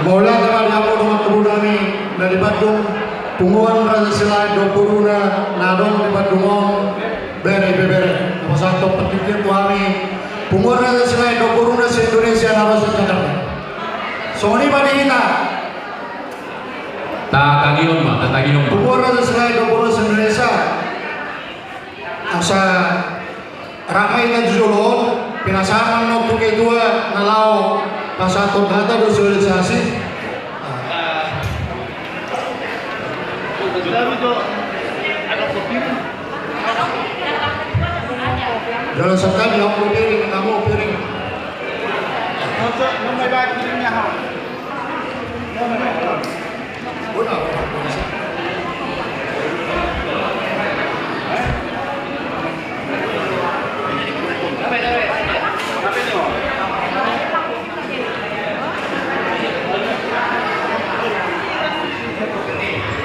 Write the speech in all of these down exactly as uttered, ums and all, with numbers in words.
Mauliate ma di hamu dongan tubu nami na di Bandung, punguan Raja Silaen dohot boruna na adong di Bandung on, bere, ibebere. Na pasahathon partingkian tu hami, punguan Raja Silaen dohot boruna se-Indonesia na ro sian Jakarta. Songon i ma di hita. Tatagihon ma, tatagihon ma. Punguan Raja Silaen dohot boruna se-Indonesia. Asa rap ma hita tu jolo on, pinasahat ma tu ketua na laho pasahathon hata do sosialisasi. Jolo sakali, aku piring, kamu piring.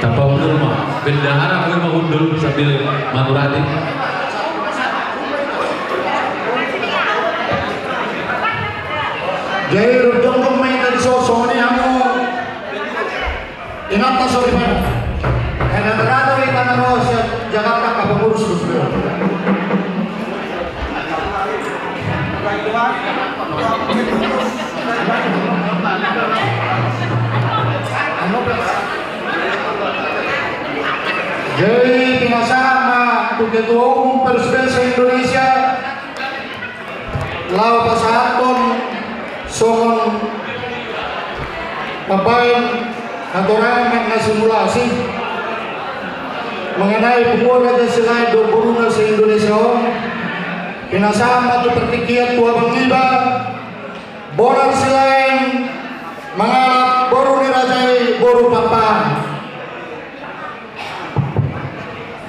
Tapaundul ma. Bendahara, boi ma hundul sambil manurati. Jadi, rap jongjong ma hita di son, songon i hamu. Inanta soripada. Eda teratur hita na ro sian Jakarta, ka pengurus terus. Jadi, pinasahat ma tu Ketua Umum Persib se-Indonesia. Laho pasahathon songon mambaen hatorangan na simulasi mengenai punguan Raja Silaen dohot boruna se-Indonesia on, pinasahat ma tu partingkian tu abang iba, Bonar Silaen mangalap boru ni raja i, boru Pakpahan.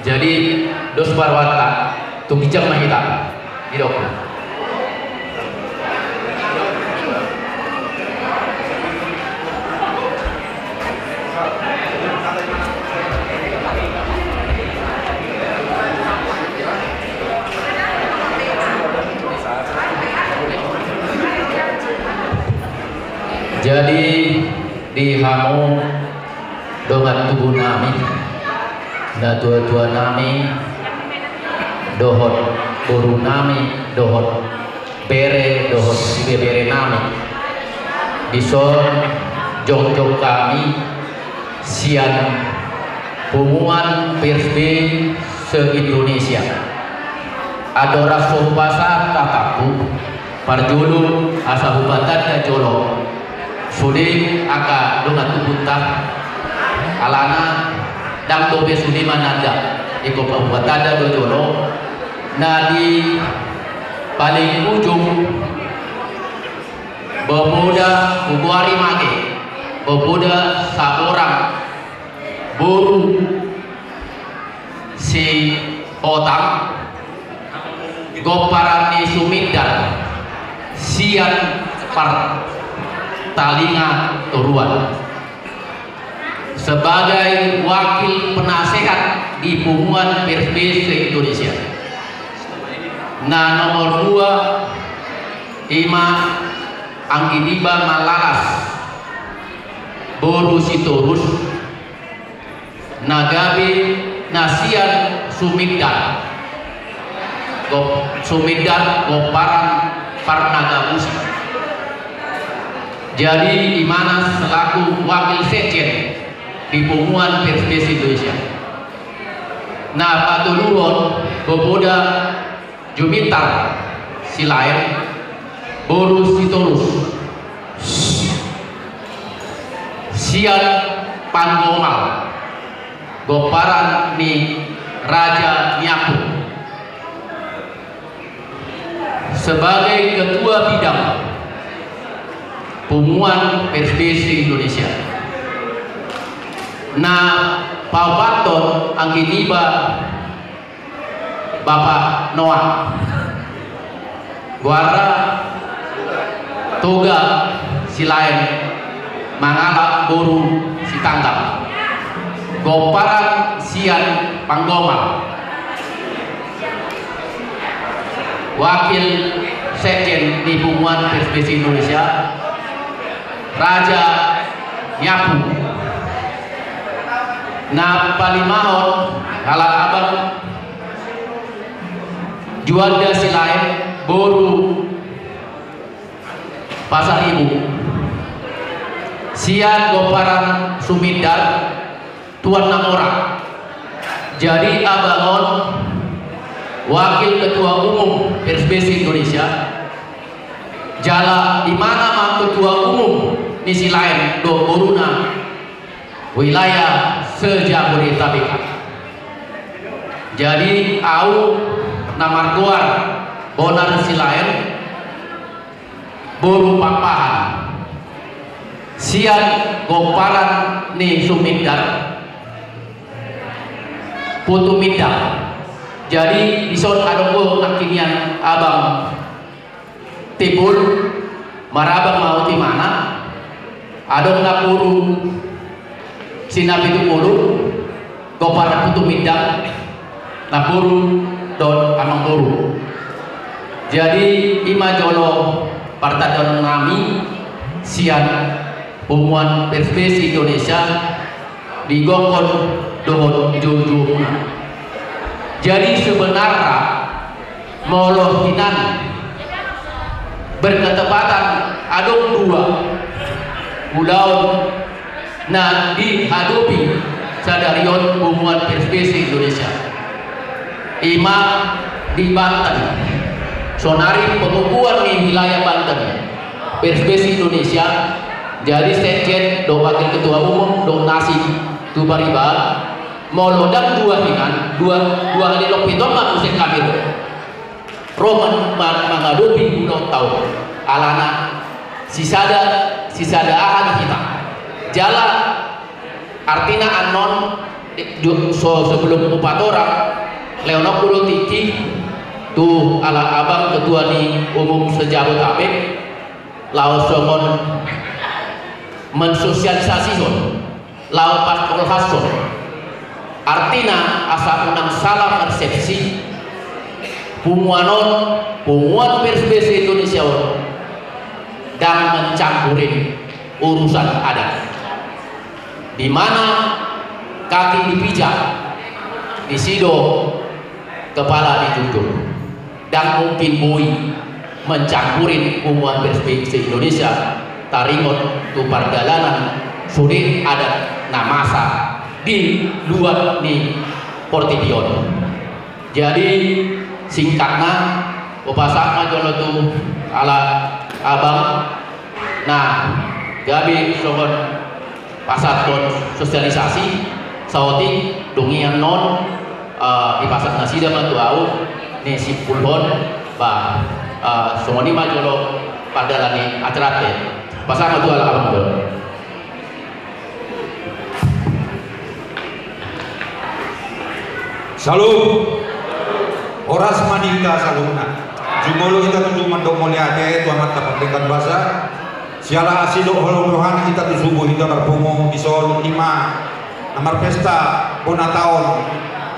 Jadi, dos ma rohanta, tung ginjang ma hita. Didok. Jadi, di hamu dongan tubu nami, natuatua nami, dohot boru nami, dohot bere, dohot ibebere nami. Dison jongjong hami sian punguan Persib se-Indonesia. Andorang so hupasahat hatangku, parjolo asa hupatanda jolo sude angka dongan tubunta, alana ndang dope sude mananda. Ingkon hupatanda do jolo na di paling ujung, Bopoda, hugoari ma age, Bopoda Saborang, boru Sihotang, gomparan ni Sumindar, sian Partalinga Toruan, sebagai wakil penasehat di punguan Persib se-Indonesia. Na nomor dua, ima anggi niba Malalas, boru Sitorus, na gabe na sian Sumindar. Gop-, Sumindar, gomparan Parnagabusi. Jadi, imana selaku wakil sekjen di punguan Persib se-Indonesia. Na patoluhon, Bopoda Jumintar Silaen, boru Sitorus, sian Panggomal, gomparan ni Raja Niaku, sebagai ketua bidang punguan Persib se-Indonesia. Na paopathon, anggi niba Bapak Noah, goarna Toga Silaen, mangalap boru Sitanggang, gomparan sian Panggomal. Wakil sekjen di punguan Persib se-Indonesia, Raja Nyapu. Na palimahon, halak abang Juanda Silaen, boru Pasaribu. Sian Gomparan Sumindar, Tuan Namora. Jadi abang on wakil ketua umum Persebesi Indonesia. Jala imana ma ketua umum ni Silaen dohot boruna wilayah se-Jabodetabek. Jadi au na margoar Bonar Silaen, boru Pakpahan, sian Gomparan ni Sumindar, Putu Mindang. Jadi dison adong do nangkinian abang Timbul, marabang ma tu imana. Adong namboru Sinapitupulu, Gomparan Putu Mindang, namboru dohot amangboru. Jadi ima jolo partandaon nami sian punguan Persebesi Indonesia di gokhon dohot joujoumuna. Jadi sebenarna molo hinan berketepatan adong dua ulaon na dihadopi sadari on punguan Persebesi Indonesia, ima di Banten. Saonari pengukuran ni wilayah Banten, Persebesi Indonesia, jadi sekjen dohot wakil ketua umum dohot nasib tu pariba. Molo ndang dua hinan, dua, dua hali lompit on ma muse hami ro, ro man-, man-, mangadopi ulaonta on. Alana sisada, sisada aha di hita. Jala artina annon, eh, jo-, so sebelum hupatorang, lehononku do tingki tu halak abang ketua ni umum se-Jabodetabek, laos songon mensosialisasihon, laos pasporhashon. Artina asa unang salah persepsi, punguan on, punguan Persebesi Indonesia on, ndang mencampuri urusan adat. Di mana kaki dipijak, disi do kepala dijunjung. Ndang mungkin boi mencampuri punguan Persebesi Indonesia taringot tu pardalanan sude adat na masa di luat ni portibi on. Jadi singkatna, hupasahat ma jolo tu halak abang na gabe songon pasahathon sosialisasi, saotik dung i annon, eh, dipasahat nasida ma tu au, ni simpulhon, ba, eh, songon i ma jolo pardalan ni acaranta. Pasahat ma tu halak abang do. Salut. Horas ma di hita saluhutna. Jumolo hita tutu mandok mauliate tu Amanta Pardenggan Basa. Siala asi dohot holong ni rohana hita tutu subuh hita marpungu dison, ima na marpesta bona taon,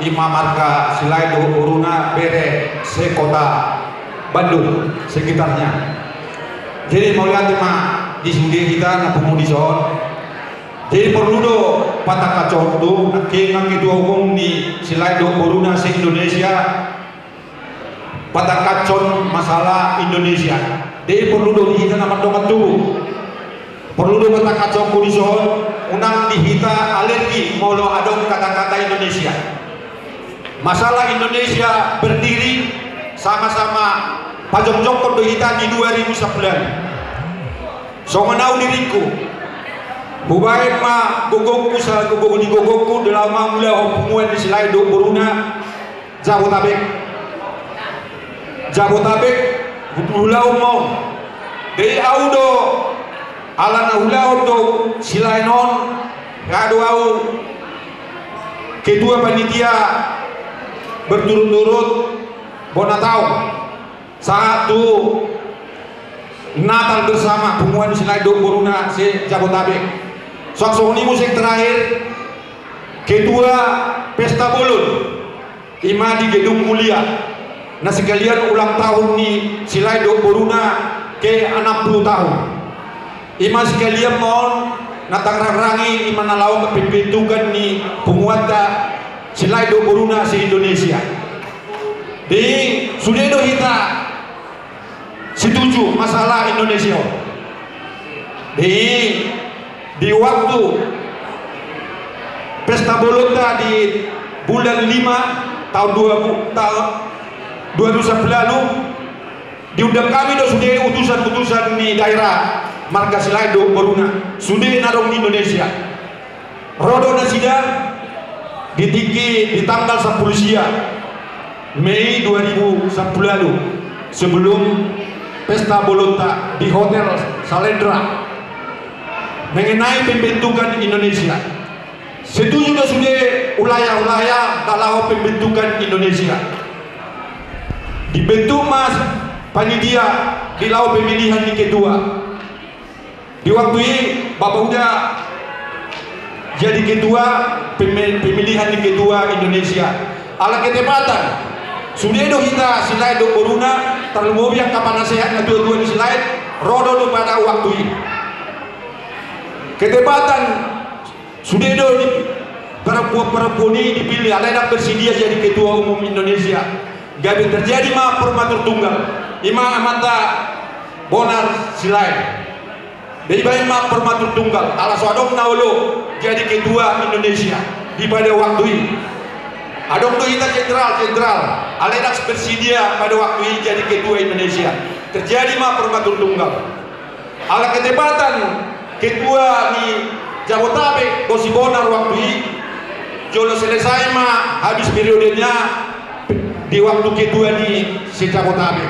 ima marga Silaen dohot boruna, bere se-Kota Bandung sekitarnya. Jadi mauliate ma di sude hita na pungu dison. Jadi porlu do patangkashon tu nangkin ketua umum ni Silaen dohot boruna se-Indonesia, patangkashon masalah Indonesia. Jadi porlu do di hita na mardongan tubu. Porlu do patangkashonku dison, unang di hita alergi molo adong kata-kata Indonesia. Masalah Indonesia berdiri, sama-sama pajongjongkon do hita di dua ribu sembilan. Songon au diringku, hubaen ma gogongku, sagogo ni gogongku, di laho mangulahon punguan ni Silaen dohot boruna, Jabotabek. Jabotabek, hu-, huulahon ma on. Jadi au do, alana huulahon do Silaen on, nga do au ketua panitia berturut-turut bona taon. Sahat tu Natal bersama punguan Silaen dohot boruna se-Jabotabek. Songon i muse terakhir, ketua pesta bolon, ima di Gedung Mulia, na sekalian ulang tahun ni Silaen dohot boruna ke enam puluh tahun. Ima sekalian ma on Na tangrangrangi i ma na laho pembentukan ni punguanta Silaet dohot boruna se-Indonesia. Di sude do hita setuju masalah Indonesia on. Di, di waktu pesta bolonta di bulan lima tahun dua ribu, tahun dua ribu sampulu ualu, diundang hami do sude utusan-utusan ni daerah marga Silaet dohot boruna, sude na adong di Indonesia. Ro do nasida di tingki di tanggal sampulu sia Mei dua ribu sampulu ualu, sebelum pesta bolonta di Hotel Salendra, mengenai pembentukan Indonesia. Setuju do sude ulaya-ulaya na laho pembentukan Indonesia. Dibentuk ma panitia di laho pemilihan ni ketua. Di waktu i, Bapak Uda jadi ketua, peme-, pemilihan ni ketua Indonesia. Ala ketepatan, sude do hita Silaet dohot boruna, tarlumobi angka panasehat na tua-tua ni Silaet, ro do pada waktu i. Ketepatan, sude do di perempuan-perempuan i dipilih, alai ndang bersedia jadi ketua umum Indonesia. Gabe terjadi ma formatur tunggal, i ma amanta Bonar Silaet. Dibaen ma formatur tunggal, ala so adong na olo jadi ketua Indonesia di pada waktu i. Adong do hita jenderal-jenderal, alai ndang bersedia pada waktu i jadi ketua Indonesia. Terjadi ma formatur tunggal. Ala ketepatan ketua ni Jabotabek do si Bonar waktu i, jolo selesai ma habis periodenya di waktu ketua ni se-Jabotabek.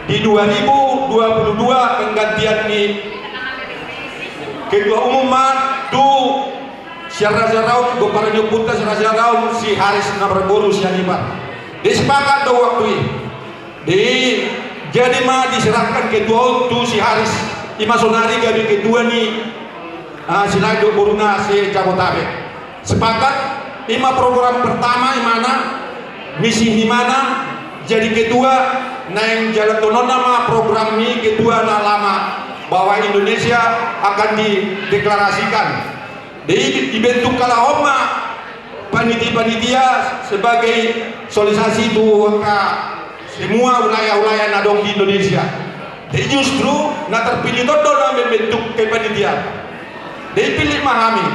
Di dua ribu dua puluh dua penggantian ni ketua umum ma tu si Raja Raun, gomparan ni ompunta si Raja Raun, si Haris na marboru Sianipar. Disepakat do waktu i. Di, jadi ma diserahkan ketua on tu si Haris, i ma sonari gabe ketua ni, ah, Silaet dohot boruna se-Jabotabek. Sepakat, i ma program pertama, i ma na misi ni mana jadi ketua, naeng jalanhononna ma program ni ketua na lama, bahwa Indonesia akan dideklarasikan. Di, dibentuk halak on ma panitia-panitia sebagai sosialisasi tu angka semua ulaya-ulaya na adong di Indonesia. Jadi justru na terpilih on do na membentuk kepanitiaan. Dipilih ma hami,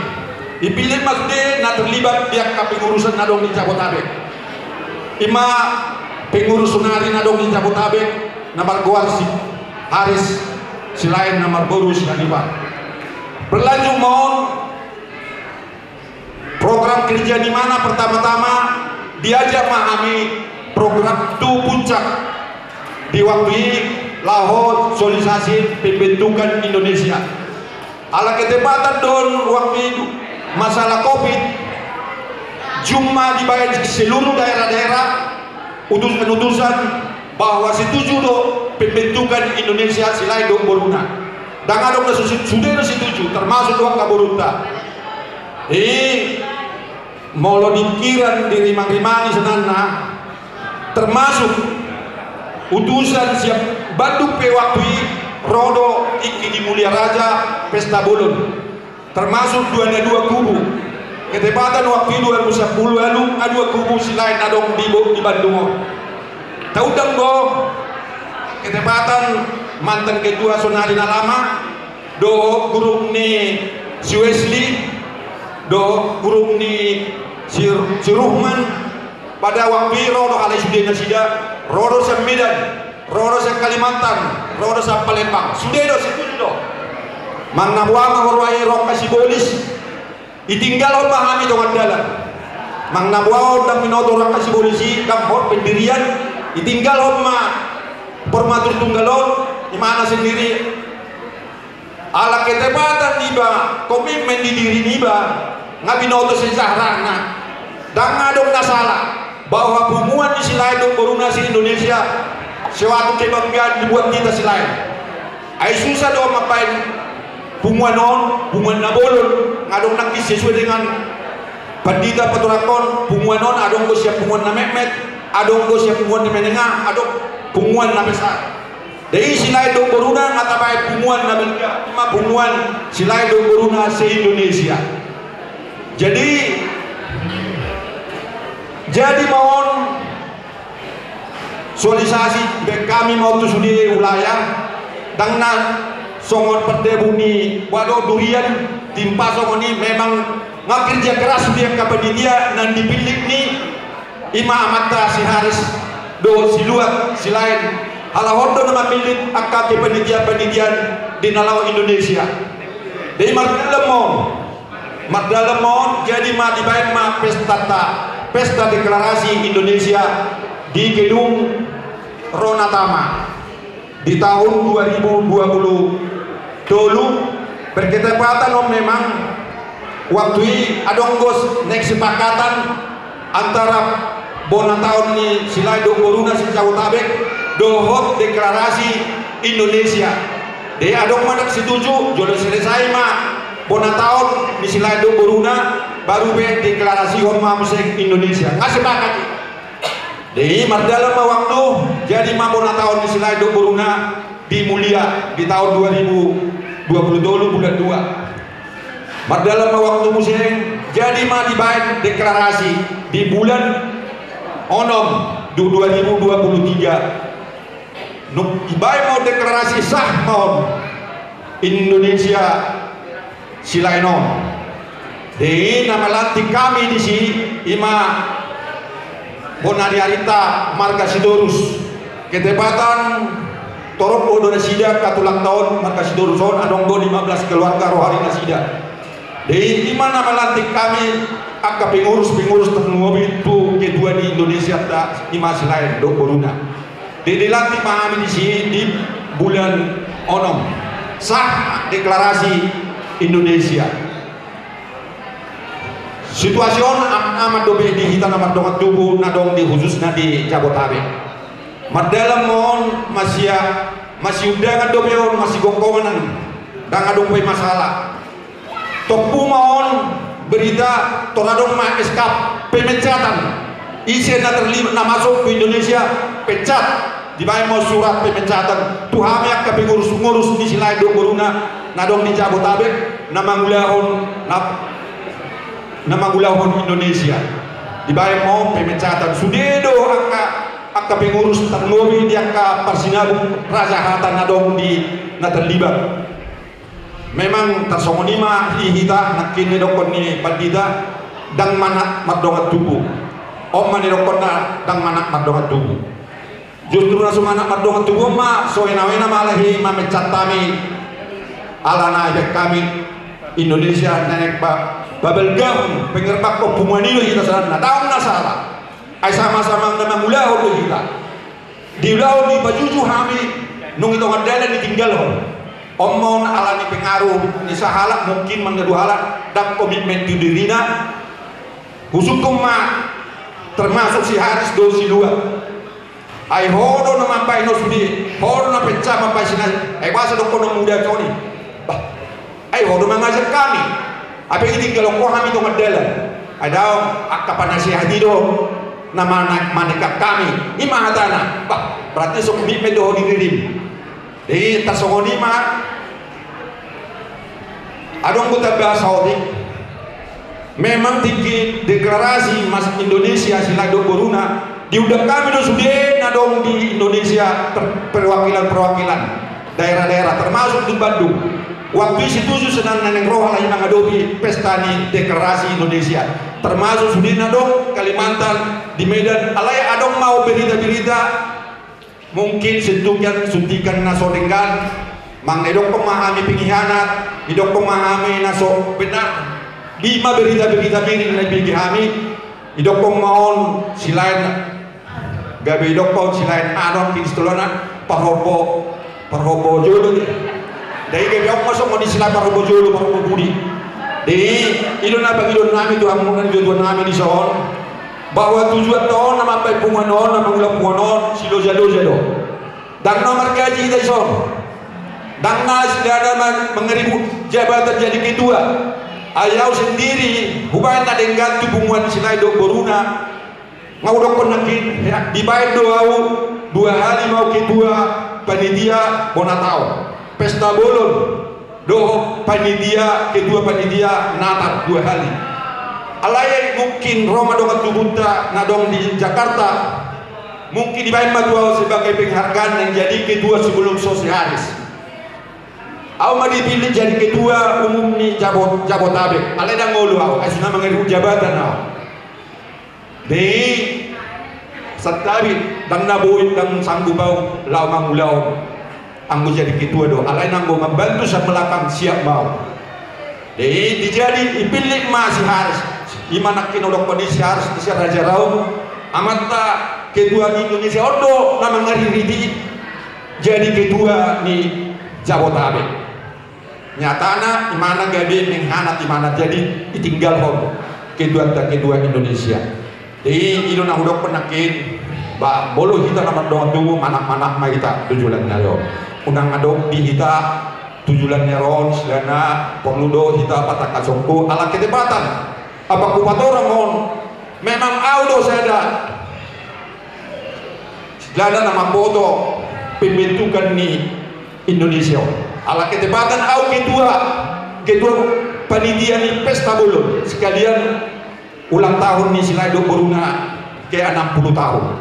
dipilih ma sude na terlibat di angka pengurusan na adong di Jabotabek. I ma pengurus sonari na adong di Jabotabek na margoar si Haris Silaet na marboru Sianipar. Berlanjut ma on, program kerja ni mana pertama-tama diajak ma hami program tu puncak di waktu i laho sosialisasi pembentukan Indonesia. Ala ketepatan do on waktu i masalah covid, jumpa dibaen seluruh daerah-daerah utusan-utusan bahwa setuju do pembentukan Indonesia Silaet dohot boruna. Ndang adong na susu-, sude do setuju, termasuk do angka borunta. I molo dipikirkan dirimang-rimangi sebenarna, termasuk utusan sian Bandung pe waktu i ro do tingki di Mulia Raja pesta bolon. Termasuk dua na dua kubu. Ketepatan waktu i dua ribu sampulu ualu, na dua kubu Silaet na adong di bo-, di Bandung on. Taundang do ketepatan mantan ketua sonari na lama, dohot grup ni si Wesley, dohot grup ni si, si Ruhman, pada waktu i ro do halak i sude nasida, ro do sian Medan, ro do sian Kalimantan, ro do sian Palembang. Sude do, setuju do. Manang na boha ma huroha i ro angka sibolis, ditinggalhon ma hami tongan dalan. Manang na boha on ndang binoto ro angka sibolis i, ndang hot pendirian, ditinggalhon ma formatur tunggal on, i ma na sendiri. Ala ketepatan niba, komitmen di diri niba, nga binoto sejarahna. Ndang adong na sala bahwa punguan ni Silaet dohot boruna se-Indonesia suatu kebanggaan dibuat hita Silaet. Ai susah do mambaen punguan on, punguan na bolon, nga adong nangkin sesuai dengan pandita paturahon, punguan on adong do sian punguan na metmet, adong do sian punguan na menengah, adong punguan na besar. Jadi Silaen dohot boruna nga tabaen punguan na balga, ima punguan Silaen dohot boruna se-Indonesia. Jadi, jadi ma on, soalisasi baen hami ma on tu sude wilayah, ndang na songon pardebuk ni, waduh, durian, timpa songon i, memang nga kerja keras sude angka panitia na dipillit ni ima amanta si Haris dohot si Luat Silaen. Halak on do na mamillit angka kepanitiaan-panitiaan di na laho Indonesia. Jadi mardalan ma on. Mardalan ma on, jadi ma dibaen ma pestanta, pesta deklarasi Indonesia di gedung Ronatama di tahun dua ribu dua puluh tolu. Berketepatan on memang waktu i adong do naeng sepakatan antara bona taon ni Silaen dohot boruna se-Jabodetabek dohot deklarasi Indonesia. Jadi adong ma na setuju, jolo selesai ma bona taon ni Silaen dohot boruna, baru be deklarasihon ma muse Indonesia. Nga sepakat i. Jadi mardalan ma waktu, jadi ma bona taon ni Silaen dohot boruna di Mulia di taon dua ribu dua puluh tolu bulan dua. Mardalan ma waktu muse, jadi ma dibaen deklarasi di bulan onom du-, dua ribu dua puluh tiga. Dung dibaen ma on deklarasi, sah ma on Indonesia Silaen on. Jadi na melantik hami disi ima bona ni arinta marga Sitorus. Ketepatan torop do nasida angka tulangta on marga Sitorus on, adong do lima belas keluarga roha ni nasida. Jadi ima na melantik hami angka pengurus-pengurus, tarlumobi tu ketua ni Indonesia ta ima Silaen dohot boruna. Jadi dilantik ma hami disi di bulan onom. Sah deklarasi Indonesia. Situasi on aman-aman dope di hita na mardongan tubu na adong di, khususna di Jabodetabek. Mardalan ma on, masia-, masiundangan dope on, masigonggongan, ndang adong be masalah. Tompu ma on berita, tor adong ma S K pemecatan. Ise na terlibat, na masuk tu Indonesia, pecat. Dibaen ma on surat pemecatan tu hami angka pengurus-pengurus ni Silaen dohot boruna na adong di Jabodetabek, na mangulahon, na, na mangulahon Indonesia. Dibaen ma on pemecatan. Sude do angka, angka pengurus, tarlumobi di angka parsinabung Raja Hata na adong di, na terlibat. Memang tarsongon i ma di hita, nangkin na nidokkon ni pandita, ndang manat mardongan tubu. On ma nidokkonna, ndang manat mardongan tubu. Justru na so manat mardongan tubu on ma, so enaena ma alai i mameccat hami, alana dibaen hami Indonesia naeng ba-, babalgahon, pengerbakkon punguan i do hita saonari, ndang na sala. Ai sama-sama na mangulahon do hita. Diulahon, dipajuju hami, nunga di tonga dalan ditinggalhon. On ma on alani pengaruh ni sahalak, mungkin mangadu halak, ndang komitmen tu dirina. Husungkun ma termasuk si Haris dohot si Luat. Ai ho do na mambaen on sude, ho do na penca mambaen si na, ai boasa dohonon mudahon i. Bah, ai ho do mangajak hami. Ai pe ditinggalhon ho hami tonga dalan. Ai daong, angka panasehat i do na mana-, maningkat hami. I ma hatana. Bah, berarti so komitmen do ho di dirim. Jadi tarsongon i ma. Adong do tamba saotik. Memang tingki deklarasi masuk Indonesia, Silaet dohot boruna, diundang hami do sude na adong di Indonesia, per-, perwakilan-perwakilan daerah-daerah, termasuk di Bandung. Waktu i setuju sonang na naeng ro halak i mangadopi pesta ni deklarasi Indonesia, termasuk sude na adong Kalimantan, di Medan. Alai adong ma on berita-berita, mungkin suntikan-suntikan na so denggan, manang didokkon ma hami pengkhianat, didokkon ma hami na so benar. Ima berita-berita miring na dibege hami, didokkon ma on Silaet, gabe didokkon Silaet anon, pinstolona, parhombo, parhombo jolo. Jadi gabe on ma songon i, Silaet parhombo jolo, parhombo budi. Jadi i do na pangidoan nami tu hamuna na nidok nami dison, bahwa tujuanta on na mambaen punguan on, na mangula punguan on, siloja-loja do. Ndang na margaji hita dison. Ndang na sila na man-, mangaribut jabatan jadi ketua. Ai au sendiri hubaen na denggan tu punguan Silaet dohot boruna. Nga hudokkon nangkin, ya, dibaen do au dua hali ma au ketua panitia bona taon, pesta bolon dohot panitia, ketua panitia Natal dua hali. Alai mungkin ro ma dongan tubunta na adong di Jakarta, mungkin dibaen ma tu ahu sebagai penghargaan na jadi ketua sebelum so Siharis. Ahu ma dipillit jadi ketua umum ni Jabo-, Jabotabek. Alai ndang olo ahu, ai so na mangaribut jabatan ahu. Jadi santabi, ndang na boi, ndang sanggup ahu laho mangulahon anggo jadi ketua do. Alai na anggo mambantu sian belakang siap ma ahu. Jadi dijadi, dipillit ma Siharis. I ma nangkin hudokkon i, Siharis, Siharajaraon, amanta ketua ni Indonesia on do na mangaririt i jadi ketua ni Jabotabek. Nyatana imana gabe mengkhianat imana, jadi ditinggalhon ketuanta, ketua Indonesia. Jadi i do na hudokkon nangkin, ba molo hita na mardongan tubu, manang-manang ma hita tu joloan ni ari on. Unang adong di hita tu joloan ni ari on silana porlu do hita patangkashon ho ala ketepatan. Apa hupatorang on, memang ahu do sada silana na mamboto pembentukan ni Indonesia on. Ala ketepatan ahu ketua, ketua panitia ni pesta bolon sekalian ulang tahun ni Silaet dohot boruna ke enam puluh tahun.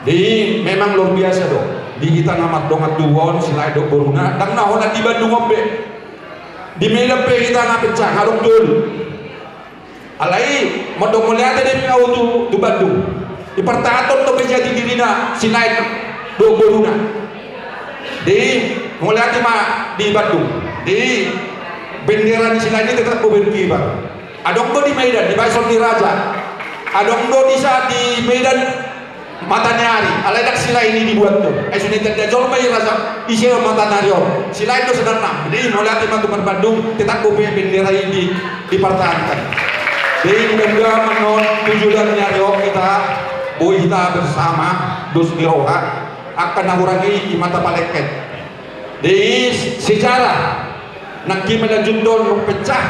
Jadi memang luar biasa do di hita na mardongan tubu on, Silaet dohot boruna, ndang na holan di Bandung on be. Di Medan pe hita na pecah, adong tolu. Alai mandok mauliate do pe ahu tu, tu Bandung. Dipartahanhon dope jati dirina Silaet dohot boruna. Jadi mauliate ma di Bandung. Jadi bendera ni Silaet i tetap do berkibar. Adong do di Medan, di Baison ni Raja. Adong do di sa-, di Medan Mata ni Ari, alai ndang Silaet i dibuat do. Ai so na ditanda jolma i rasa ise Mata ni Ari on. Silaet do sebenarna. Jadi mauliate ma tu Bandung, tetap dope bendera i di, dipartahankan. Jadi mudah-mudahan annon tu joloan ni ari on hita boi hita bersama, dos ni roha, angka na hurang i ima tapalengket. Jadi sejarah nangkin melanjutkan, dung pecah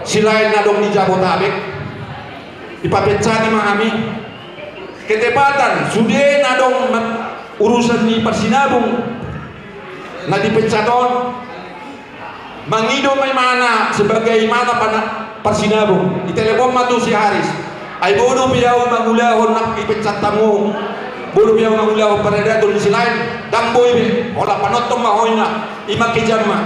Silaet na adong di Jabotabek, dipapecah i ma hami. Ketepatan sude na adong ma-, urusan ni parsinabung na dipecah on, mangido ma imana sebagai imana pana-, parsinabung. Ditelepon ma tu Siharis. Ai boi dope ahu mangulahon nang dipecah hamu. Boi dope ahu mangulahon paradaton ni Silaet, ndang boi be. Holan panonton ma ho inna. Ima kejamna.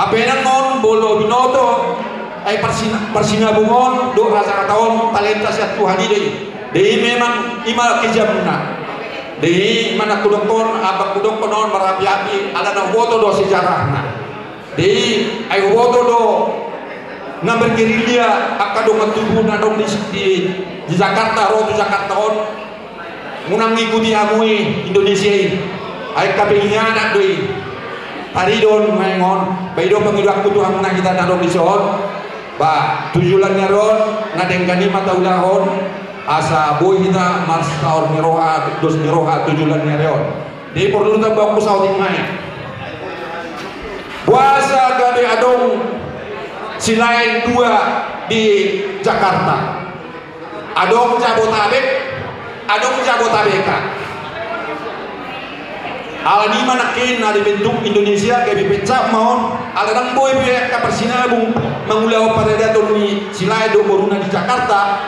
Hape nang on molo binoto, ai parsina-, parsinabung on dohot hasahatan on talenta sian Tuhan i do i. Jadi memang ima kejamna. Jadi ima na hudok on, apa hudok on marapi-api, ala na huboto do sejarahna. Jadi ai huboto do na bergerilya angka dongan tubu na adong di, di, di Jakarta, ro tu Jakarta on. Unang ikuti hamu i Indonesia i. Ai angka pengkhianat do i. Taridon ma ingon, ba i do pangidoanku tu hamuna hita na adong dison. Ba tu joloan ni ari on na denggan i ma taulahon, asa boi hita marsaor ni roha, dos ni roha tu joloan ni ari on. Jadi porlu tambaonku saotik ma i. Boasa gabe adong Silaet dua di Jakarta? Adong Jabotabek, adong Jabotabeka. Alani i ma nangkin na dibentuk Indonesia gabe pecah ma on, ala ndang boi be angka parsinabung mangulahon paradaton ni Silaet dohot boruna di Jakarta,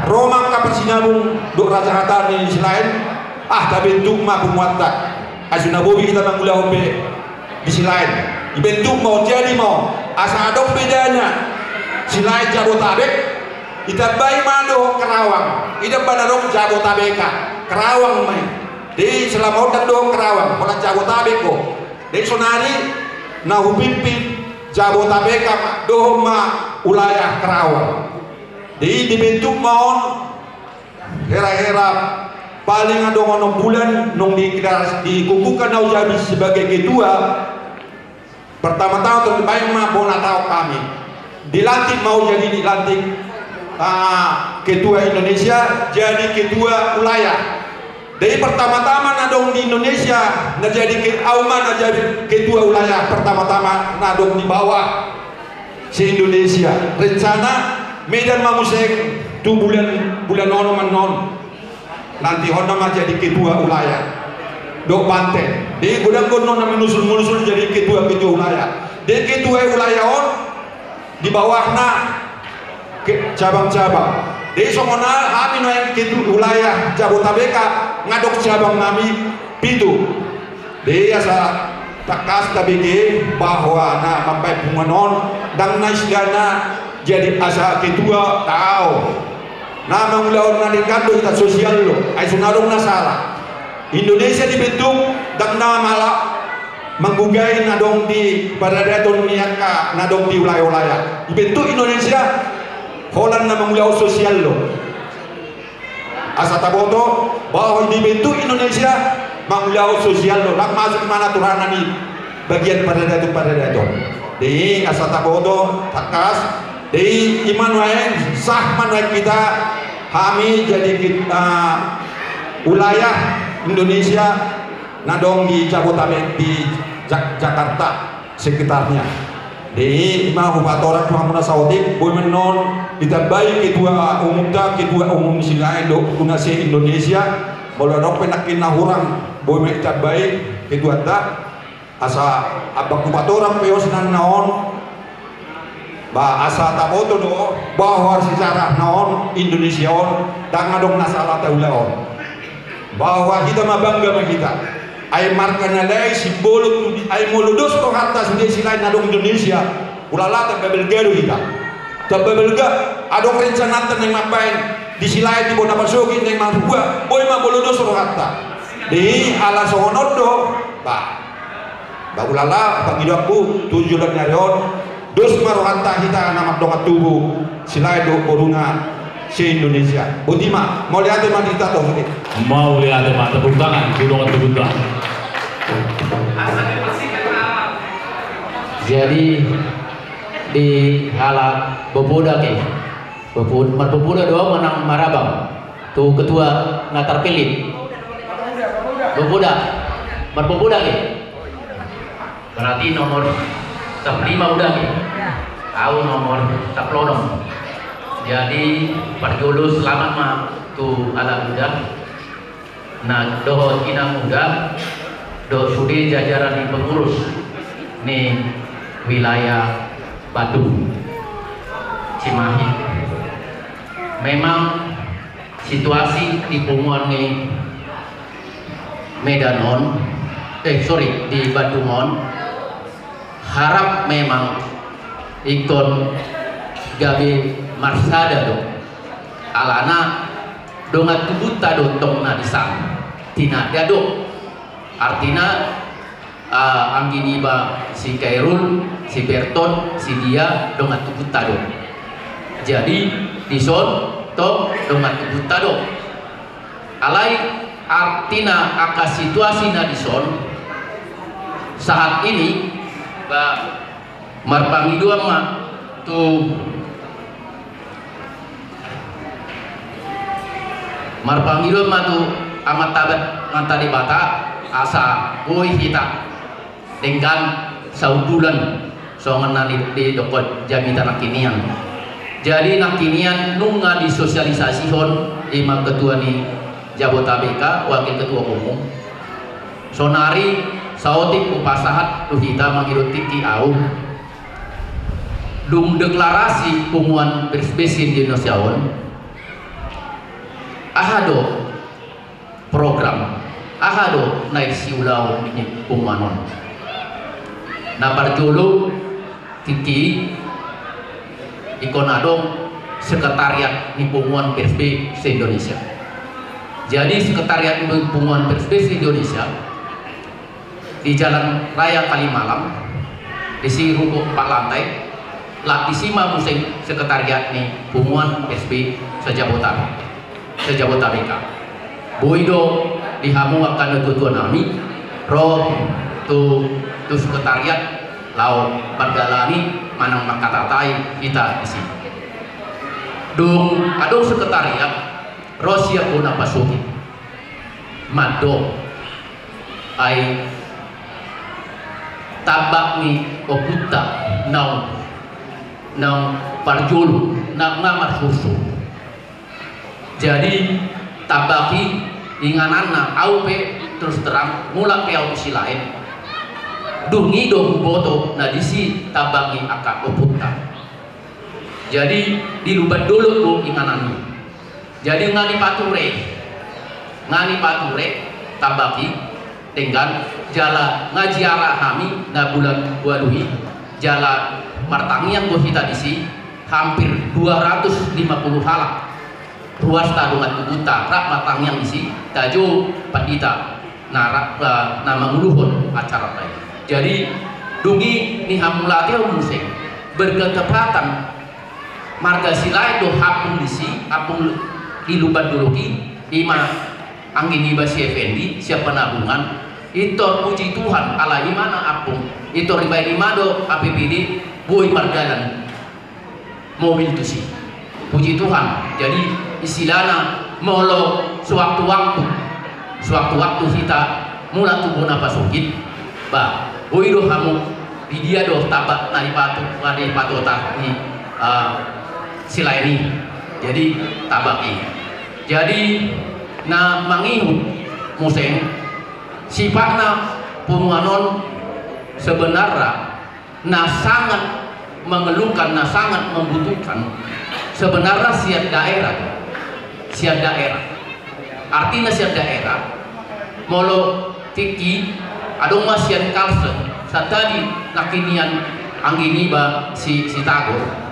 ro ma angka parsinabung dohot hasahatan ni Silaet, ah, tabentuk ma punguanta. Ai so na boi be hita mangulahon be di Silaet. Dibentuk ma on, jadi ma on. Asa adong bedana Silaet Jabotabek, ditambai ma dohot Karawang. I do umbahen adong Jabotabeka. Karawang ma i. Jadi selama on ndang dohot Karawang, holan Jabotabek do. Jadi sonari na hupimpin Jabotabeka ma, dohot ma wilayah Karawang. Jadi dibentuk ma on hera-hera paling adong onom bulan, nung di, dikukuhkan ahu jadi sebagai ketua. Pertama-tama terbaik ma bona taon hami. Dilantik ma ahu jadi dilantik, ah, ketua Indonesia, jadi ketua wilayah. Jadi pertama-tama na adong di Indonesia, na jadi ke-, ahu ma na jadi ketua wilayah pertama-tama na adong di bawah se-Indonesia. Rencana Medan ma muse tu bulan, bulan onom annon. Nanti hona ma jadi ketua wilayah. dohot Banten. Jadi godang do annon na manusul-manusul jadi ketua-ketua wilayah. Jadi ketua wilayah on di bawahna cabang-cabang. Jadi songon hami nuaeng ketua wilayah Jabotabek, nga adong cabang nami pitu. Jadi asa tangkas tabege bahwa na mambaen punguan on ndang na istilahna jadi asa ketua, tahe. Na mangulahon na denggan do hita, sosial do, ai so na adong na sala. Indonesia dibentuk ndang na mala manggugai na adong di paradaton ni angka na adong di wilayah-wilayah. Dibentuk Indonesia holan na mangulahon sosial do. Asa taboto bahwa dibentuk Indonesia mangulahon sosial do, ndang masuk i ma na aturan ni bagian paradaton-paradaton. Jadi asa taboto tangkas. Jadi i ma nuaeng, sah ma nuaeng hita, hami jadi kit-, ah, wilayah Indonesia na adong di Jabotabek, di Ja-, Jakarta sekitarnya. Jadi i ma hupatorang tu hamuna saotik, boi ma annon ditambai ketua umumta, ketua umum ni Silaen dohot na se-Indonesia. Molo adong pe nangkin na hurang, boi ma ditambai ketuanta. Asa ambang hupatorang pe ulos na on, ba asa taboto do bahwa sejarah na on, Indonesia on, ndang adong na sala taulahon. Bahwa hita ma bangga ma hita. Ai marga na lae, simbolo tu di-, ai molo dos rohanta sude Silaen na adong Indonesia, ulala, tamba balga do hita. Tamba balga. Adong rencananta naeng mambaen di Silaen, di bona pasogit naeng marhua, boi ma molo dos rohanta. Di ala songon on do, ba. Ba ulala, pangidoanku tu joloan ni ari on, dos ma rohanta hita na mardongan tubu, Silaen dohot boruna se-Indonesia. Boti ma, mauliate ma di hita tu sude. Mauliate ma, tepuk tangan tu dongan tubunta. Jadi di halak popoda ke, popod-, marpopoda do manang marabang tu ketua na tarpilih? Popoda. Marpopoda ke? Berarti nomor sampulu lima uda ke? Au nomor sampulu onom. Jadi parjolo selamat ma tu halak uda, na dohot inang uda, dohot sude jajaran ni pengurus ni wilayah Batu Cimahi. Memang situasi di punguan ni Medan on, eh, sorry, di Bandung on, harap memang ingkon gabe marsada do. Alana dongan tubunta do tong na di san. Tinada do. Artina, ah, anggi niba si Kairul, si Berton, si Dia, dongan tubunta do. Jadi, di son tong dongan tubunta do. Alai artina angka situasi na di son saat ini, ba, marpangidoan ma tu, marpangidoan ma tu Amanta Debata asa boi hita denggan saundulan songon na di, didokkon jamita nangkinian. Jadi nangkinian nunga disosialisasihon ima ketua ni Jabotabek, wakil ketua umum. Sonari saotik hupasahat tu hita mangido tingki au. Dung deklarasi punguan P S B se-Indonesia on, aha do program, aha do naeng siulahon ni punguan on? Na parjolo tingki i ingkon adong sekretariat ni punguan P S B se-Indonesia. Jadi sekretariat ni punguan P S B se-Indonesia di Jalan Raya Kalimalang, disi ruko empat lantai, lak disi ma muse sekretariat ni punguan P S B se-Jabotabek, se-Jabotabek. Boi do di hamu angka natua-tua nami ro tu, tu sekretariat laho mardalani manang mangkatatai hita disi. Dung adong sekretariat, ro sian bona pasogit. Mandok ai tambak ni ompunta naung, naung parjolo, na, na marsursur. Jadi tambak i ingananna, au pe Terus terang, mulak pe au tu Silaen. Dung i do huboto na disi tabangi angka ompunta. Jadi di Lumban Dolok do inganan i. Jadi nga nipature, nga nipature tabang i denggan, jala nga ziarah hami na bulan ualu i, jala martangiang do hita disi hampir dua ratus lima puluh halak. Ruas ta dongan tubunta rap martangiang disi, tajou pandita na rap, eh, na manguluhon acara i. Jadi dung i nihamulatehon muse berketepatan marga Silaen do hampung disi, hampung di Lumban Dolok i, ima anggi niba si Effendi sian Penabungan. Pintor puji Tuhan, ala ima na hampung, pintor dibaen ima do A P B D, boi mardalan mobil tusi. Puji Tuhan. Jadi istilahna molo sewaktu-waktu, sewaktu-waktu hita mulak tu bona pasogit, ba, boi do hamu, di dia do tabang na dipatu, na dipatupa ni, eh, Silaen i. Jadi tabang i. Jadi na mangihut muse, sifatna punguan on sebenarna na sangat memerlukan, na sangat membutuhkan, sebenarna sian daerah, sian daerah. Artina sian daerah, molo tingki, adong ma sian Kalsel, santadi nangkin nian anggi niba si, si Tagor.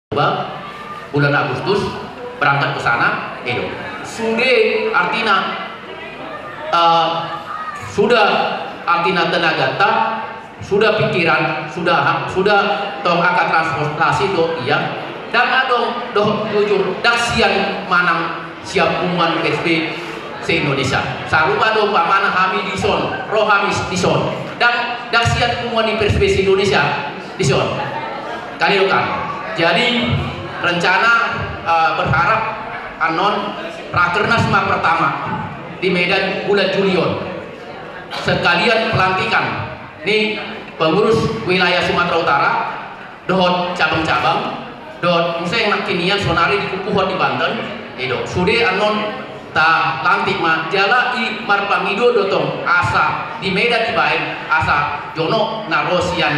Toba, bulan Agustus, berangkat ke sana, i do. Sude artina, eh, sudah artina tenaganta, sudah pikiran, sudah ha-, sudah tong angka transportasi do, ia. Ndang adong dohot jujur, ndang sian manang sian punguan P S B se-Indonesia. Sarupa do umpamana hami dison, ro hami dison. Ndang, ndang sian punguan ni P S B se-Indonesia dison. Kan i do kan. Jadi rencana, eh, berharap annon Rakernas ma pertama di Medan bulan Juli on. Sekalian pelantikan ni pengurus wilayah Sumatera Utara, dohot cabang-cabang, dohot muse nangkin nian sonari dipupuhon di Banten, i do. Sude annon talantik ma jala i marpangido do tong asa di Medan dibaen asa jonok na ro sian,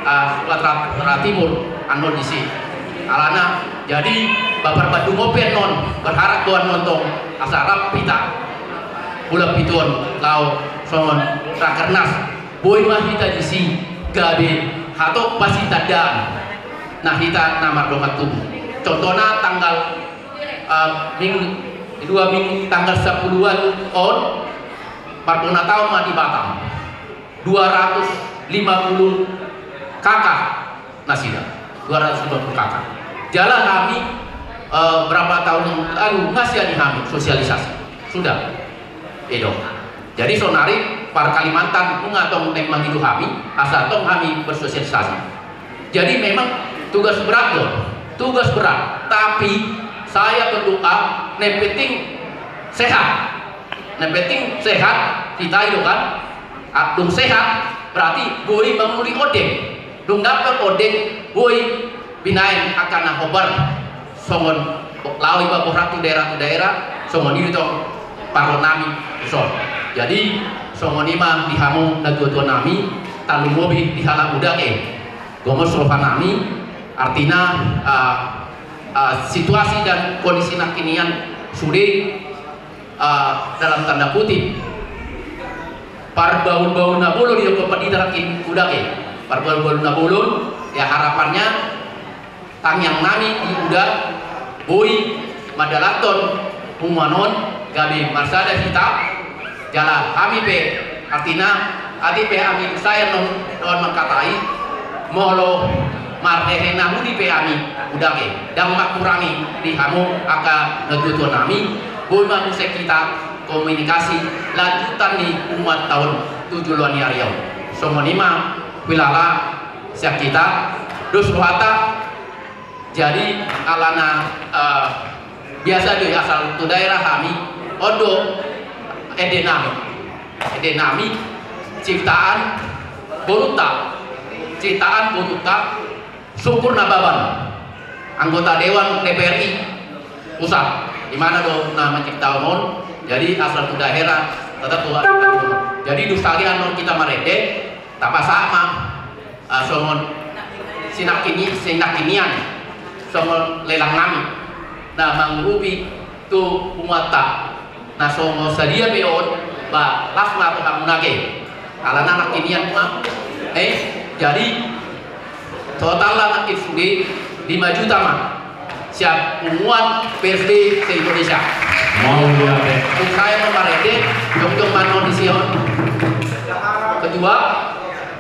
ah, Sumatera Timur annon disi. Alana jadi Bapak Bandung ope annon berharap do annon tong asa rap hita bulan pitu on laho songon Rakernas. Boi ma hita disi gabe hatop pasitandaan na hita na mardongan tubu. Contohna tanggal, eh, ming-, dua ming-, tanggal sapuluan on marbona taon ma di Batam. Dua ratus lima puluh K K nasida, dua ratus lima puluh K K. Jala hami, eh, berapa tahun yang lalu masih ada hami sosialisasi. Sudah. I do. Jadi sonari par Kalimantan nunga tong naeng mangido hami, asa tong hami bersosialisasi. Jadi memang tugas berat do, tugas berat. Tapi saya berdoa, na penting sehat. Na penting sehat, hita i do kan. Ah, dung sehat, berarti boi manguli ondeng. Dung dapot ondeng, boi binaen angka na hombar. Songon laho iba borat tu daerah tu daerah, songon i do tong parrohanami dison. Jadi songon i ma di hamu natua-tua nami, tarlumobi di halak Udake. Gomos rohanami, artina, ah, ah, situasi dan kondisi nangkin nian sude, ah, dalam tanda kutip, parbaun-baun na bolon di Joko Pandita nangkin Udake. Parbaun-baun na bolon, ya harapannya tangiang nami di Uda boi mandalanhon punguan on gabe marsada hita, jala hami pe artina, atik pe hami sai annon dohot mangkatai, molo marhehe na uli pe hami Udake, ndang mangkurangi di hamu angka natua-tua nami, boi ma muse hita komunikasi lanjutan ni punguanta on tu joloan ni ari on. Songon i ma huhilala sian hita, dos rohanta. Jadi alana, eh, biasa do i asal tu daerah hami, on do ende nami. Ende nami ciptaan borunta. Ciptaan borunta Sungkur Nababan, anggota Dewan D P R I pusat. Di mana do na manciptahon on. Jadi asal tu daerah tetap tu. Jadi dung sadia annon hita marende, tapasahat ma, ah, songon sinangkin ni-, sinangkin nian, songon lelang nami na mangurupi tu punguanta. Na songon sadia pe on, ba las ma tu hamu nangkin. Alana nangkin nian ma. Eh, jadi totalna nangkin sude lima juta ma sian punguan P S B se-Indonesia. Mau lihat, eh. Dung sae ma marende, jongjong ma annon disi on. Kedua,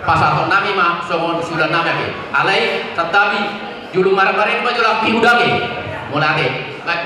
pasahaton nami ma songon siula nami ate. Alai santabi, jolo marende ma jolo di Udake. Mauliate. Baik.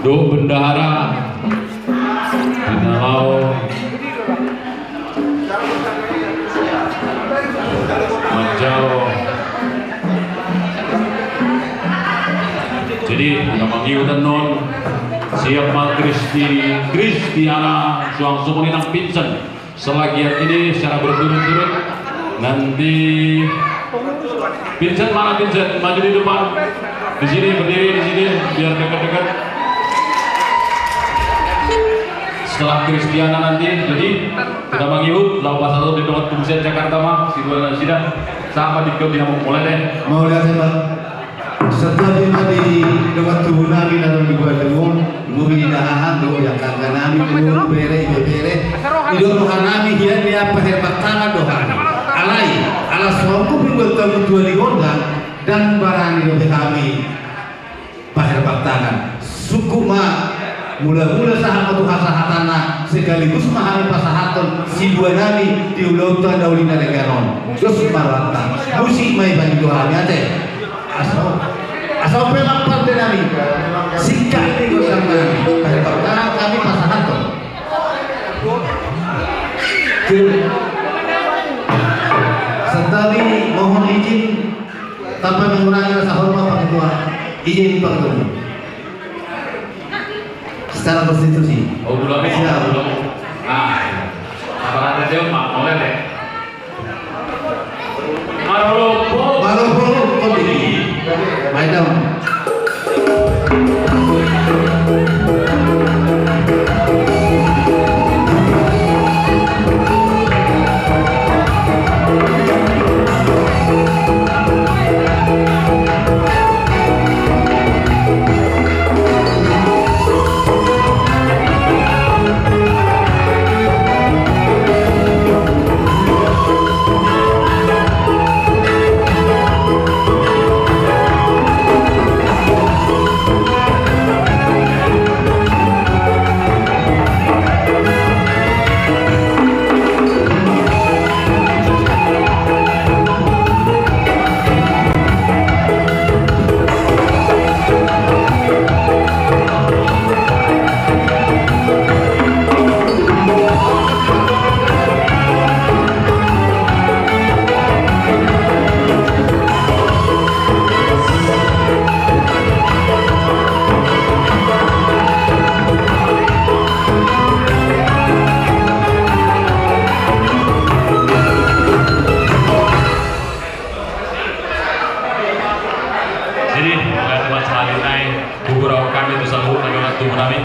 Dohot bendahara di na laho manjalo. Jadi na mangihut annon, siap ma Kristi, Kristiana, suang songon i nang Vincent. Selagi ini secara berturut-turut. Nanti Vincent, mana Vincent? Maju di depan. Di sini, berdiri di sini, biar dekat-dekat. Setelah Kristiana nanti, jadi kita mangihut, laho pasahathon di dongan tubu sian Jakarta ma, si dua nasida. Sama di kau di hamuk mulai deh. Mau lihat ya, Pak? Santabi ma di dongan tubu nami na adong di Bandung on, boru, ina, haha, dohot angka nami, boru, bere, ibebere. Didok roha nami, hian ni paherbang tangan do hami. Alai, ala songon pinggan tabu tua di gondang, ndang barani dope hami paherbang tangan. Sungkun ma, mula-mula sahat ma tu hasahatanna, sekaligus ma hami pasahathon si dua nami di ulaonta na uli na denggan on. Dos ma rohanta. Musik ma i bagi dua nami ate. Asa, asa pe mampar de nami. Singkat ni gondang nami. Paherbang tangan hami pasahathon. Oke. Santabi, mohon izin tanpa mengurangi rasa hormat, Pak Ketua. Izin, Pak Ketua. Secara konstitusi. Oh, belum. Siap. Belum. Nah, apa kata dia, Pak? Boleh deh. Marolopot. Marolopot, kondisi. Baik, dong. Jadi, mulai teman sahali nai, huhurahon hami tu saluhut dongan tubu nami.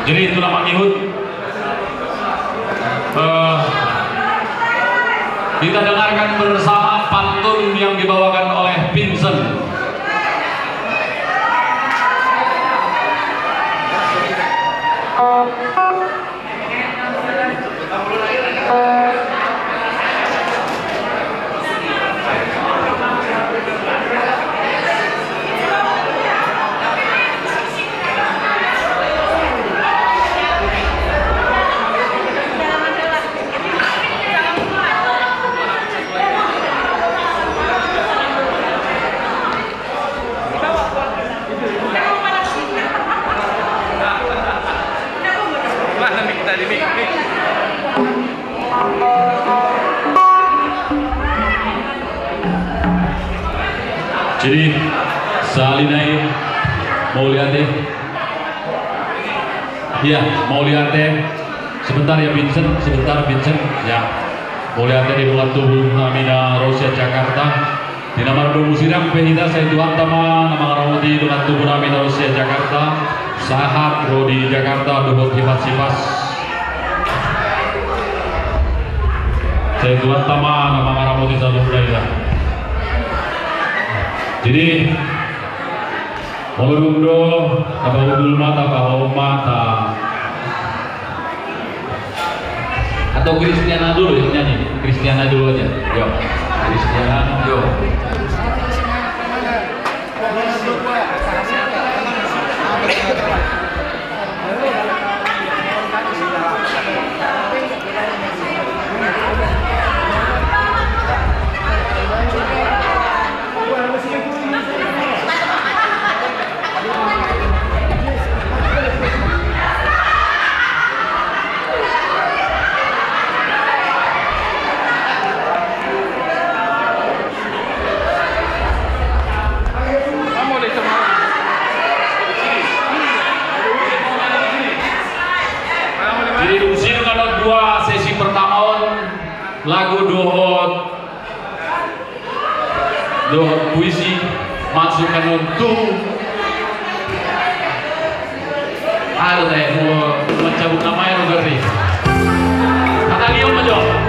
Jadi, itulah mangihut. Eh, kita dengarkan bersama pantun yang dibawakan oleh Vincent. Jadi, sahali nai, mauliate. Iya, mauliate. Sebentar ya, Vincent, sebentar, Vincent. Ya. Mauliate di dongan tubu nami na ro sian Jakarta. Di na mardomu sidang pe hita, sai Tuhanta ma na mangaramoti dongan tubu nami na ro sian Jakarta, sahat ro di Jakarta dohot hipas-hipas. Sai Tuhanta ma na mangaramoti saluhutna hita. Jadi, molo dung do, tapahundul ma, tapahohom ma, ta. Atau Kristiana dulu yang nyanyi? Kristiana dulu aja. Yo. Kristiana, yo. Lagu dohot, dohot puisi masuk ke nontu. Ada teh mau mencabut nama yang ngeri. Kata Leo aja.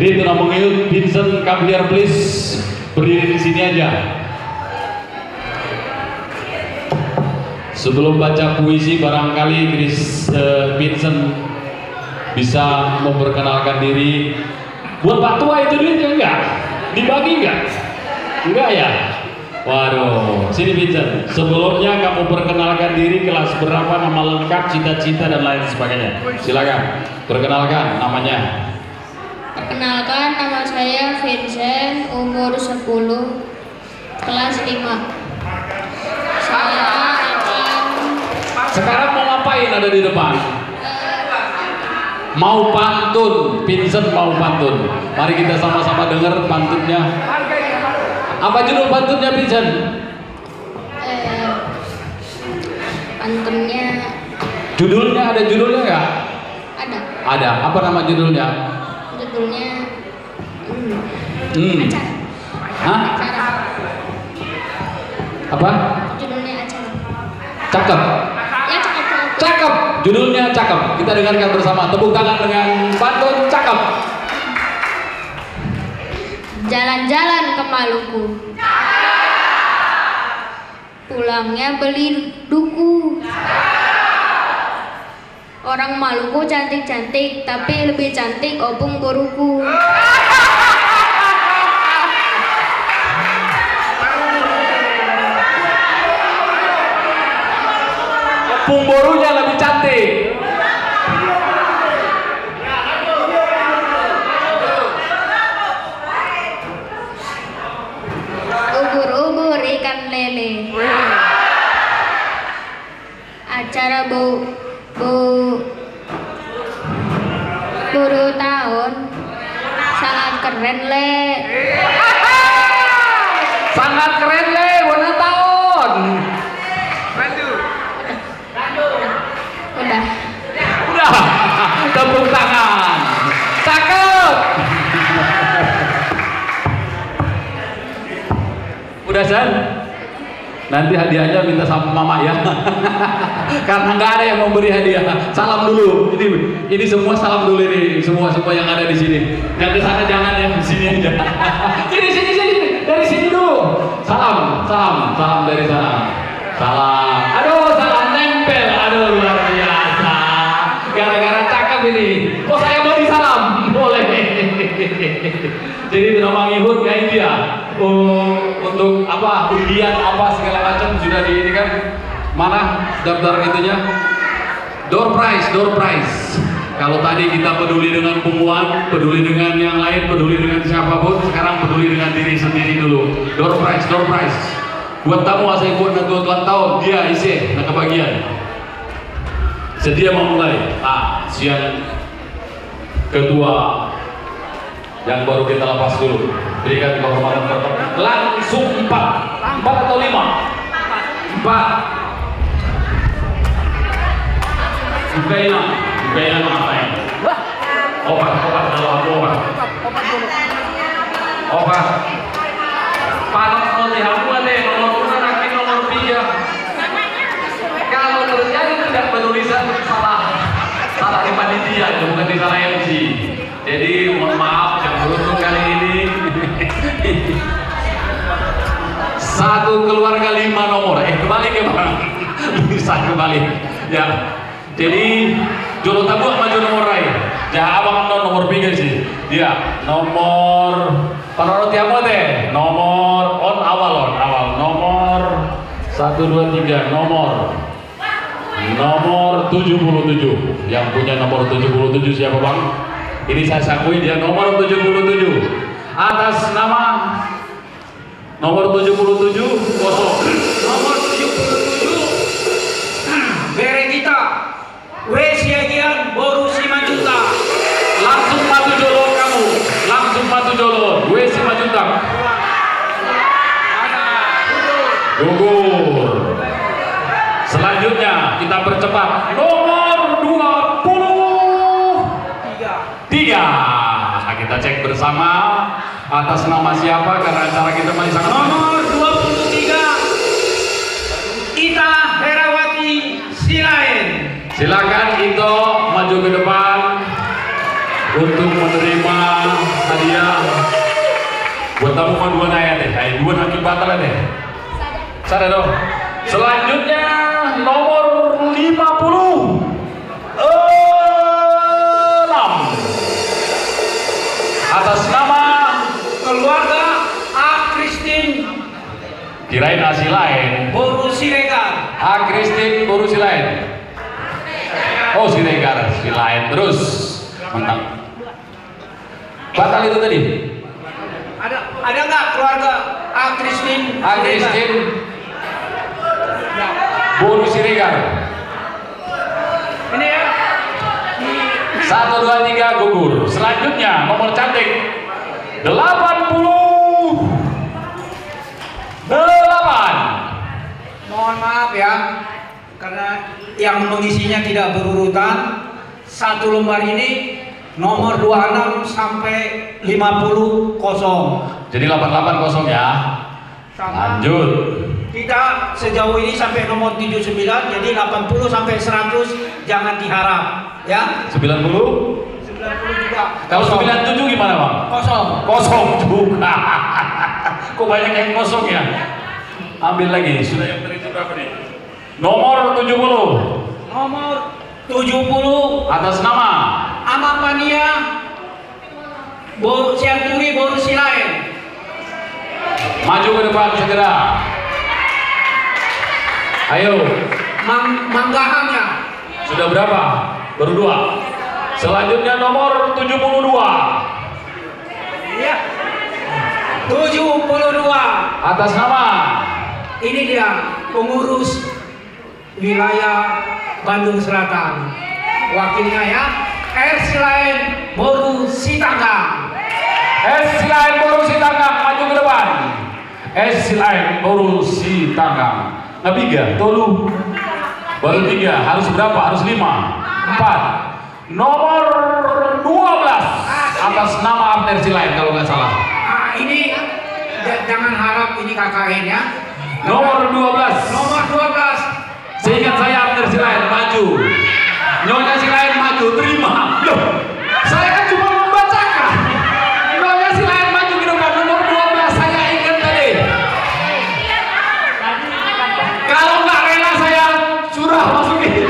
Itu namanya Vincent, come here please. Berdiri di sini aja. Sebelum baca puisi, barangkali Chris, eh, Vincent bisa memperkenalkan diri. Buat Pak Tua itu duitnya enggak? Dibagi enggak? Enggak ya? Waduh, sini Vincent. Sebelumnya kamu perkenalkan diri, kelas berapa, nama lengkap, cita-cita, dan lain sebagainya. Silakan, perkenalkan namanya. Perkenalkan, nama saya Vincent, umur sepuluh, kelas lima. Saya akan... Sekarang mau ngapain ada di depan? Mau pantun, Vincent mau pantun. Mari kita sama-sama dengar pantunnya. Apa judul pantunnya, Vincent? Eh, pantunnya... Judulnya, ada judulnya nggak? Ada. Ada. Apa nama judulnya? Judulnya, hmm. Hmm. Acara. Hah? Acara. Apa? Judulnya acara. Cakep. Ya, cakep, cakep. Cakep. Judulnya cakep. Kita dengarkan bersama. Tepuk tangan dengan pantun cakep. Jalan-jalan ke Maluku. Pulangnya beli duku. Orang Maluku cantik-cantik, tapi lebih cantik opung boruku. Opung borunya lebih cantik. Ubur-ubur ikan lele. Acara bou, bou, bou ulang tahun sangat keren, Le. Sangat keren, Le, ulang tahun. Udah. Udah. Tepuk tangan. Cakep. Udah, San? Nanti hadiahnya minta sama mama ya. Karena nggak ada yang memberi hadiah. Salam dulu. Ini, ini semua salam dulu ini. Semua, semua yang ada di sini. Yang ke sana jangan ya, di sini aja. Sini, sini, sini. Dari sini dulu. Salam, salam, salam dari sana. Salam. Aduh, salam nempel. Aduh, luar biasa. Gara-gara cakep ini. Oh, saya mau disalam. Boleh. Jadi, itu nama ngihut, ya, itu ya. Oh, untuk apa, undian apa segala macam sudah di ini kan. Mana daftar itunya? Door prize, door prize. Kalau tadi kita peduli dengan punguan, peduli dengan yang lain, peduli dengan siapapun, sekarang peduli dengan diri sendiri dulu. Door prize, door prize. Buat tamu asal buat na tua-tua tahun, dia isi, na kebagian. Sedia memulai. Ah, sian ketua yang baru kita lepas dulu. Berikan kehormatan pertama. Langsung empat. Empat atau lima? Empat. Buka ini, buka ini, apa ya? Opat, opat, kalau aku opat. Opat. Panas mau di hamu ate, nomor dua, nanti nomor tiga. Kalau terjadi tidak penulisan, salah, salah di panitia, bukan di salah M C. Jadi, mohon maaf, yang beruntung kali ini. Satu keluarga lima nomor. Eh, kebalik ya, Bang? Bisa kebalik. Ya. Jadi, jolo tabuat maju nomor lain. Ya, abang non nomor tiga sih. Ya, nomor, kalau roti apa deh? Nomor, on awal, on awal. Nomor satu, dua, tiga. Nomor Nomor tujuh puluh tujuh. Yang punya nomor tujuh puluh tujuh siapa, Bang? Ini saya akui dia nomor tujuh puluh tujuh. Atas nama nomor tujuh puluh tujuh, kosong. Nomor tujuh puluh tujuh, bere kita, W. Siagian, boru Simanjuntak. Langsung maju jolo kamu. Langsung maju jolo. W. Simanjuntak. Gugur. Selanjutnya kita percepat. Nomor dua puluh tiga. Nah, kita cek bersama atas nama siapa karena acara kita masih sangat... Nomor dua puluh tiga, Ita Herawati Silaen. Silakan Ito maju ke depan untuk menerima Buat tamu ma dua nai ate, ai dua nai batal ate. Sada do. Selanjutnya nomor lima puluh enam. Atas nama keluarga A Christine. Kirain A Silaen. Boru Siregar. A Christine boru Silaen. Oh, Siregar, Silaen terus. Mantap. Batal itu tadi. Ada, ada nggak keluarga A Christine? A Christine. Boru Siregar. Ini ya. Satu, dua, tiga, gugur. Selanjutnya nomor cantik delapan puluh delapan. Mohon maaf ya, karena yang mengisinya tidak berurutan. Satu lembar ini nomor dua enam sampai lima puluh kosong. Jadi delapan delapan kosong ya. Sama. Lanjut. Kita sejauh ini sampai nomor tujuh sembilan, jadi delapan puluh sampai seratus jangan diharap, ya. Sembilan puluh? Sembilan puluh juga. Kalau sembilan tujuh gimana, Bang? Kosong. Kosong juga. Kok banyak yang kosong ya? Ambil lagi, sudah yang tadi itu berapa nih? Nomor tujuh puluh. Nomor tujuh puluh. Atas nama? Ama Pania Bo-, Sianturi boru Silaen. Maju ke depan segera. Ayo. Mang-, Manggahang ya. Sudah berapa? Baru dua. Selanjutnya nomor tujuh puluh dua. Iya. Tujuh puluh dua. Atas nama? Ini dia, pengurus wilayah Bandung Selatan. Wakilnya ya, R Silaen boru Sitanggang. R Silaen boru Sitanggang, maju ke depan. R Silaen boru Sitanggang. Nah, tiga, tolu. Baru tiga, harus berapa? Harus lima. Empat. Nomor dua belas, atas nama Abner Silaen kalau nggak salah. Ah, ini ja-, jangan harap ini K K N ya. Nomor dua belas. Nomor dua belas. Seingat saya Abner Silaen maju. Nyonya Silaen maju, terima. Loh, saya kan cuma membacakan. Nyonya Silaen maju ke depan, nomor dua belas, saya ingat tadi. Kalau nggak rela saya suruh masukin.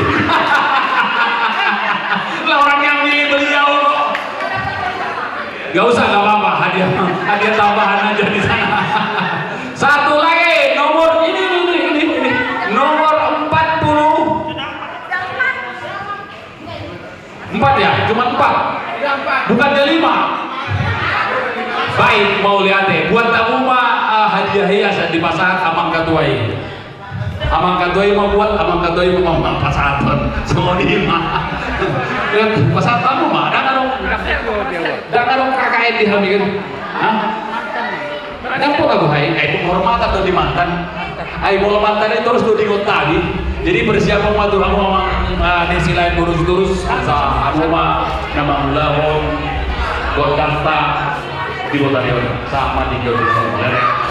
Lah, orang yang milih beliau kok. Nggak usah, nggak apa-apa. Hadiah, hadiah tambahan aja di sana. Satu lagi, nomor ini, ini, ini, ini, ini. Nomor empat puluh. Empat ya? Cuma empat? Bukannya lima? Baik, mauliate. Buat tamu ma, eh, hadiah hiasan dipasahat amang ketua i. Amang ketua i ma buat, amang ketua i ma, ma pasahathon. Songon i ma. Ya, pasahat tamu ma. Ndang adong, ndang adong K K N di hami kan? Hah? Ndang pola do, hai, ai penghormatan do di mantan. Ai molo mantan i torus do diingot tadi. Jadi persiapan ma tu hamu amang, eh, ni Silaen boru Siturus, asa hamu ma na mangulahon gondangta di botari on. Sama tiga belas.